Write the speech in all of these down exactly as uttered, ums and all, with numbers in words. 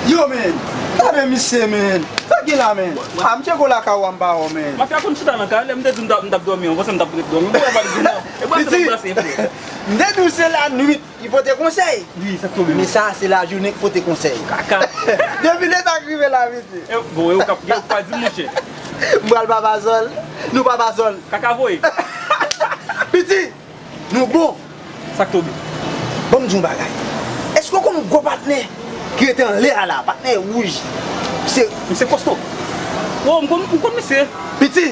Yo, men, gade misye, men. Sa ki la, men? A, m tcheke w lakay ou a, m pa wè w, men. Mafya konn chita nan kay, lè m te di m t ap, m t ap dòmi, ou panse m t ap ret dòmi? Ou pa di non. E bwase m ap bwase, frè. M te di w se lannuit ki pote konsèy. Wi, sa k tonbe. Men sa, se lajounen k pote konsèy. Kaka. Depi lè sa k rive la, mesye. E, bon, e ou k ap, e ou k pa di m, monchè. M pral Papa Zòl. Nou Papa Zòl. Kaka voye. Piti. Nou bon. Sa k tonbe? Ban m di w yon bagay. Èske w konn gwo patnè ki rete anlè a la? Patnè wouj. Se misye kosto. Wo, m konn, m konn misye. Piti.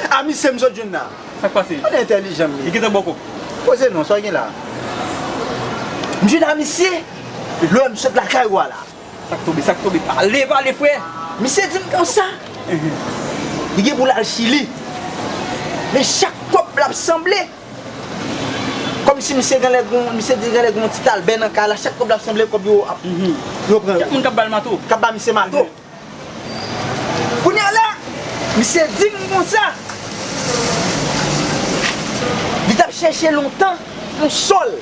A misye m sot jwenn la. Sa k pase? Patnè entèlijan m ye. Li gentan bò kòb. Poze non, sa w gen la? M jwenn a misye. Lè m sot lakay ou a la. Sa k tonbe, sa k tonbe? Pale, pale, frè. Misye di m konsa. Li gen pou l al Chili. Men chak kòb l ap sanble. Kòmsi misye genlè gon, misye di genlè gon ti talbè nan kay la, chak kòb l ap sanble kòb yo ap, yo pran yo. Kèk moun k ap ba l mato. K ap ba misye mato. Kounye a la, misye di m konsa, li t ap chèche lontan yon sòl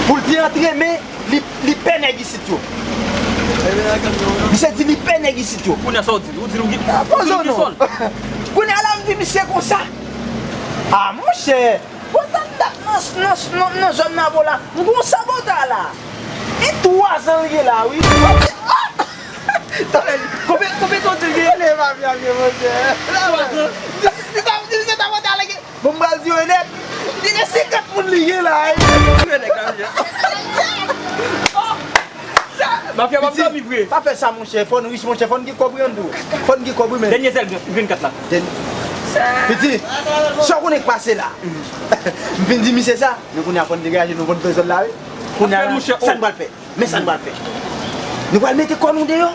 pou l te antre, men li, li pè nèg isit yo. Misye di li pè nèg isit yo. Kounye a sa w di? Ou di l ou gen, ou di l ou gen sòl? Kounye a la, m di misye konsa, a, monchè, Bon, tann dat nan, nan, nan, nan zòn Napo la, m gon sabotay la. E twa zan l gen la, wi. Konbe, konbe tan w di l gen? Tande, mafya vye, monchè. Twa zan. Di, di sa, di misye sabotay la gen. Bon, m pral di w nèt. Li gen senkant moun li gen la, wi. Mafya p ap dòmi vre. Pa fè sa, monchè. Fò n rich, monchè. Fò n gen kòb, wi, an tou. Fò n gen kòb, wi, men. Dènye sèl, vennkat la. Piti, sa w konnen k pase la? M fin di misye sa, men kounye a fò n degaje nou, fò n fè zòn la, wi. Kounye a la, sa n pral fè? Men sa n pral fè. Nou pral mete kò nou deyò.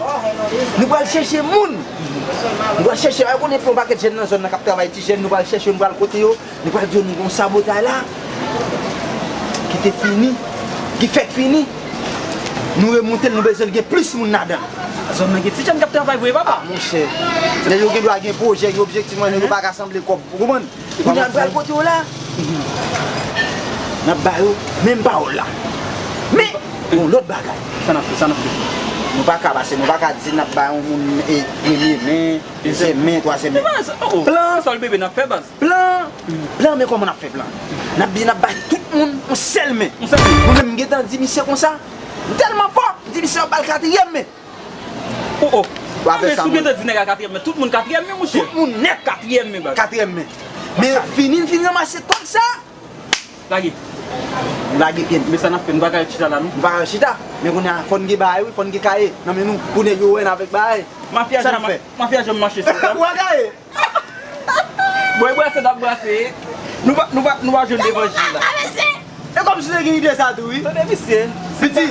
Nou pral chèche moun. Nou pral chèche, ou konnen gen yon pakèt jèn nan zòn nan k ap travay, ti jèn, nou pral chèche yo, nou pral kote yo. Nou pral di yo nou gon sabotay la ki te fini, ki fèk fini. Nou remonte l, nou bezwen l gen plis moun ladan l. Zòn nan gen ti jèn k ap travay vre, papa. A, monchè. Nèg yo gen dwa gen pwojè, gen objektif, men nèg yo pa ka sanble kòb. Ou konprann? Kounye a n pral kote yo la. N ap ba yo menm pawòl la. Men, gon lòt bagay. Sa n ap fè, sa n ap fè? Nou pa ka pase, nou pa ka di n ap ba yon moun, e, premye men, dezyèm men, twazyèm men. Plan. Sa l bebe n ap fè, baz. Plan, plan, men kòman n ap fè plan? N ap di, n ap bay tout moun yon sèl men. Yon sèl men. Mwen menm, m gentan di misye konsa, m tèlman fò, m di misye ap ba l katriyèm men. O, o. Ou pa fè sa, si w gentan di nèg a katriyèm men, tout moun katriyèm men, monchè. Tout moun nèt. Katriyèm men, baz. Katriyèm men. Men fini, n fin ranmase kòb sa. Lage. Lage pye n. Men sa n ap fè, nou pa ka ret chita la, non. Nou pa ka ret chita. Men kounye a, fò n gen bagay, wi, fò n gen kaye nan men nou, pou nèg yo wè n avèk bagay. Mafya janm, mafya janm mache sou zam. Ou pa kaye. Bon, e brase n ap brase. Nou pa, nou pa, nou pa jwenn levanjil la. E kòmsi w te gen ide sa tou, wi. Tande, mesye. Piti,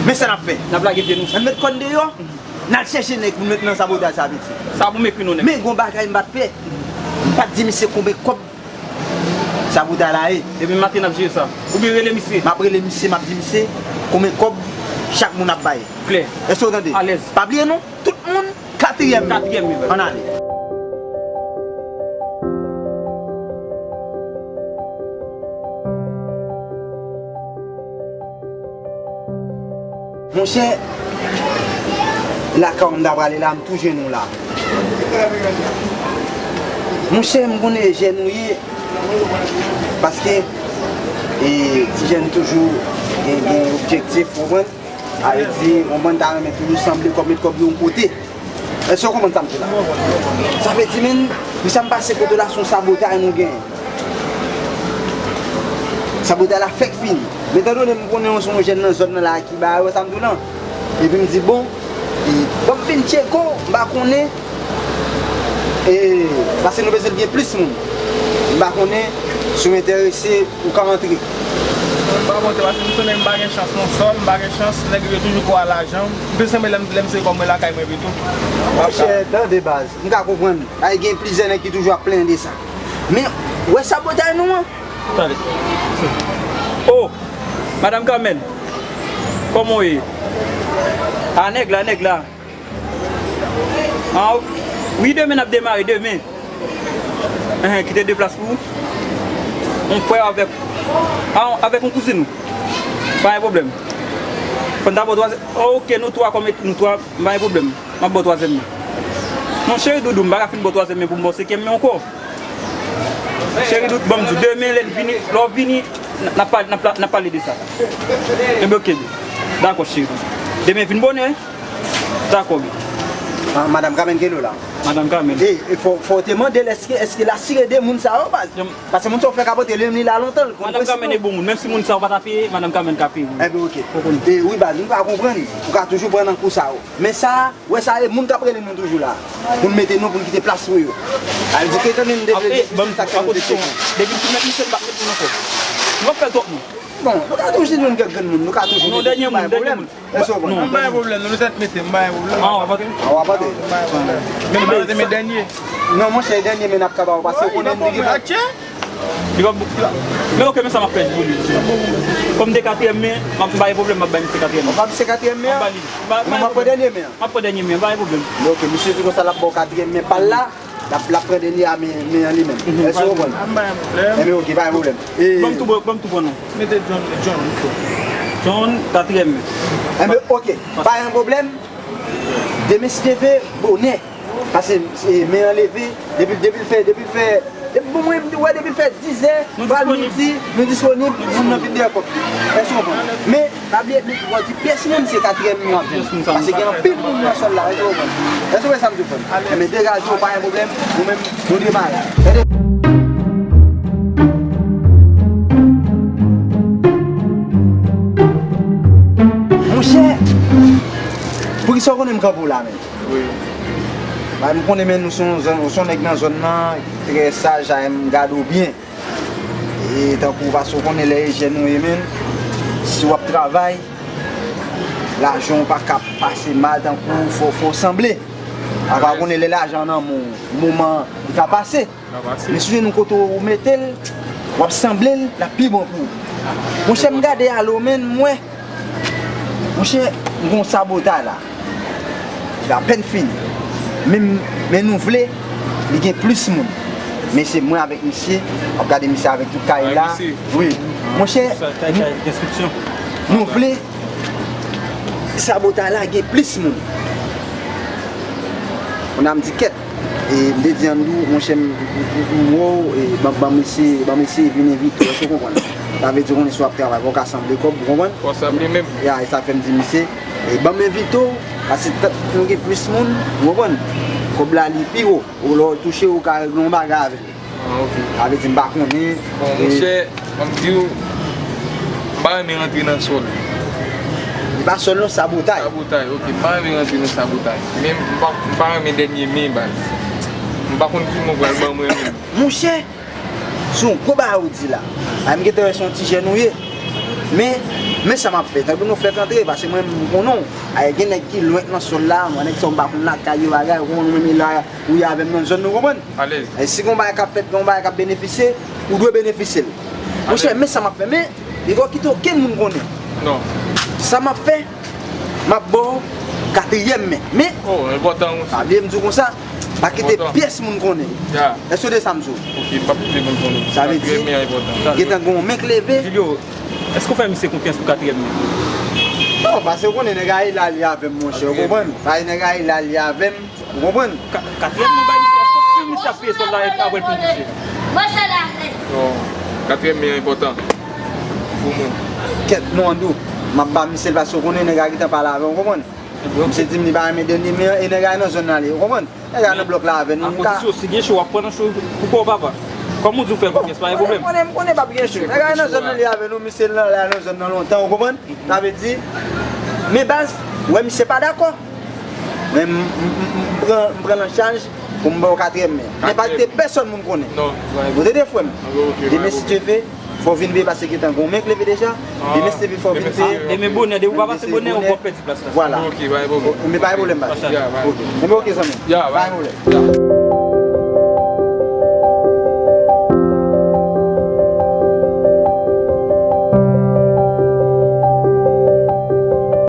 men sa n ap fè. N ap lage pye nou. N ap met kò n deyò. N al chèche nèg pou n met nan sabotay sa, piti. Sa pou m ekri nou nèt. Men gon bagay m pa t fè. M pa t di misye konbyen kòb sabotay la ye. Depi maten n ap jere sa. Oubyen rele misye. M ap rele misye, m ap di misye konbyen kòb chak moun ap bay. Klè. Èske w tande? Alèz. Pa bliye non, tout moun katriyèm men. Katriyèm men, baz. Ann ale. Monchè, lakay w m ta prale la, m tou jwenn ou la. Monchè, m konnen jèn ou ye, paske, e, ti jèn toujou gen, gen objektif, ou konprann? Sa vle di, ou konprann, ta renmen toujou sanble kòb, met kòb yo yon kote. Èske w konprann sa m di la? Sa vle di, men, misye m pase kote w la, se yon sabotay nou genyen. Sabotay la fèk fini. Men etan done m konnen w se yon jèn nan zòn nan la ki ba yo, sa m di w lan. Epi m di, bon, e, bon, m vin tcheke w, m pa konnen, e, paske nou bezwen gen plis moun. M pa konnen si w enterese, ou ka antre. Mwen pa monte paske m konnen m pa gen chans non. Sòl, m pa gen chans, nèg yo toujou kwa lajan. M plis renmen lè m, lè m se kòm mwen lakay mwen pito. Monchè, tande baz, m ka konprann. Ay, gen plizyè nèg ki toujou ap plenyen de sa. Men, ou wè sabotay nou an? Tande. Oh, Madanm Carmen, kòman w ye? A, nèg la, nèg la. Ah, wi, demen n ap demare, demen. Enhen, kite de plas pou ou. Yon frè avèk, ah, avèk yon kouzin ou. Pa gen pwoblèm. Fò n ta ba w twazyèm. Ok, nou twa kòm et-, nou twa, m pa gen pwoblèm. M ap ba w twazyèm men. Non, cheri doudou, m pa ka fin ba w twazyèm men pou m ba w senkyèm men ankò. Cheri doudou, ban m di w, demen lè n vini, lè w vini, n ap pale, n ap, n ap pale de sa. Enben, ok, byen. Dakò, cheri. Demen vin bonè. Dakò, byen. Ah, Madanm Kamèn, gen nou la. Madanm Kamèn. E, e fò, fò w te mande l èske, èske l asire de moun sa yo, baz. Paske moun sa yo fè kapote, li menm li la lontan, l konn prensip yo. Madanm Kamèn e bon moun. Menm si moun sa yo pa ta peye, Madanm Kamèn ka peye moun. Enben, ok. Ou konnen. E wi, baz, nou ka konprann. Ou ka toujou pran nan kou sa yo. Men sa, wè sa, e moun k ap rele nou toujou la. Pou n mete nou, pou n kite plas pou yo. Al di ke tande n te vle di, se sa k fè nou te cheke. Depi m sou mèt misye, m p ap met moun ankò. M p ap fè l twòp non. Bon, nou ka toujou di nou kèk grenn moun, nou ka toujou di nou bay pwoblèm. Èske w konprann? M bay pwoblèm, nou tèt mete, m bay pwoblèm. Ah, w ap pote? Ah, w ap pote. M bay pwoblèm. Men nou pa mete men dènye. Non, monchè, e dènye men n ap ka ba w, paske ou konnen nou gen. Li pa bon. Men ok, men sa m ap fè pou li. Kòm de katriyèm men, m ap bay pwoblèm, m ap bay misye katriyèm men. Ou ba misye katriyèm men an? M ap ba li. M ap pran dènye men an. M ap pran dènye men an, pa gen pwoblèm. Men ok, misye di konsa l ap ba w katriyèm men pa l la, l ap, l ap pran dènye a men, men an li menm. Èske w konprann? Enben ok, pa gen pwoblèm. E ban m tou, ban m tou pran non. Mete John, John. John, katriyèm men. Enben ok, pa gen pwoblèm. Demen si Dye vle, bonè. Paske, e, men an leve, depi, depi l fè, depi l fè, depi, bon, mwen, wè, depi l fè dizè, pral midi, nou disponib, moun nan vin dèyè pòt. Èske w konprann? Men, pa bliye, nou pral di pyès moun se katriyèm nou ap jwenn. Paske gen anpil moun nan sòl la, èske w konprann? Èske w wè sa m di w, frè m? Enben, degaje w, pa gen pwoblèm, nou menm, nou demare. Tande. Monchè, poukisa w konnen m kanpe w la menm? Wi. Ba, m konnen, men nou se yon zòn, ou se yon nèg nan zòn nan, trè saj, a, m gade w byen. E tankou, paske w konnen lè e jèn ou ye, men si w ap travay, lajan w pa ka pase mal, tankou fò, fò w sanble. Apa w konnen lè lajan nan men w, moman li ka pase. Men si w jwenn yon kote w mete l, w ap sanble l, l ap pi bon pou ou. Monchè, m gade ale w, men m wè. Monchè, m gon sabotay la. Li apèn fini. Men, men nou vle, li gen plis moun. Men se mwen avèk misye, w ap gade misye avèk tout kay la. Wi. Monchè, nou vle, sabotay la gen plis moun. Kounye a m di kèt. E m te di Andou, monchè, m, m, m, m wè w, e ban, ban m eseye, ban m eseye vin envite w, èske w konprann? Sa vle di, konnen si w ap travay, fò w ka sanble kòb, ou konprann? Fò w sanble menm. Ya, e sa fè m di misye, e ban m envite w, paske tank nou gen plis moun, ou konprann? Kòb la li pi wo, ou lè w touche, ou ka regle yon bagay avè l. Ah, ok. Sa vle di m pa konnen. Bon, monchè, ban m di w, m pa renmen rantre nan sòl. Li pa sòl non, sabotay. Sabotay, ok. M pa renmen rantre nan sabotay. Men m pa, m pa renmen dènye men, baz. M pa konn ki mo pral ban mwen menm. Monchè, se yon gwo bagay ou di la. A, m gentan wè se yon ti jèn ou ye. Men, men sa m ap fè. Tanpri nou fèk antre, paske mwen, m konnen w. A, gen nèg ki lwen nan sòl la, mwen, nèg sa m pa konn lakay yo, bagay, ou konn mwen la, ou ye avè m nan zòn, nou konprann? Alèz. E si gon bagay k ap fèt, gon bagay k ap benefisye, ou dwe benefisye l. Monchè, men sa m ap fè, men, li poko kite okenn moun konnen. Non. Sa m ap fè, m ap ba w katriyèm men. Men, oh, enpòtan, wi. Pa bliye m di w konsa, pa kite pyès moun konnen. Ya. Èske w tande sa m di w? Ok, p ap kite moun konnen. Sa vle di, katriyèm men an enpòtan. Gentan gen yon men k leve. Julio, èske w fè misye konfyans pou katriyèm men? Non, paske w konnen nèg a ye la li avè m, monchè, ou konprann? Paske nèg a ye la li avè m. Ou konprann? Ka-, katriyèm men bay misye, èske w si misye ap peye sòl la epi apre l fin touche? Bon, katriyèm men an enpòtan pou mwen. Kèt non, Andou. M ap ba misye l paske w konnen nèg la gentan pale avè w, ou konprann? Misye di m li pa renmen dènye men an, e nèg la nan zòn nan li ye, ou konprann? Nèg la nan blòk la avè nou. Akondisyon, si gen cho, w ap pran nan cho pou kò w, papa. Kòm ou di w fè konfyans, pa gen pwoblèm. Bon, m konnen, m konnen p ap gen cho. Nèg la nan zòn nan li avè nou, misye la, la nan zòn nan lontan, ou konprann? Sa vle di, men baz, wè misye pa dakò. Men m, m, m, m pran, m pran l an chaj pou m ba w katriyèm men. Men pa kite pèsonn moun konnen. Non, pa gen pwoblèm. Ou tande, frè m? Demen, si Dye vle, fò w vin peye paske gentan gon men k leve deja. Demen, si Dye vle, fò w vin peye. Demen bonè, depi w pa pase bonè, ou pèdi plas la. Vwala. Ok, pa gen pwoblèm. Men pa gen pwoblèm, baz. Ok. Enben, ok, zanmi. Pa gen pwoblèm.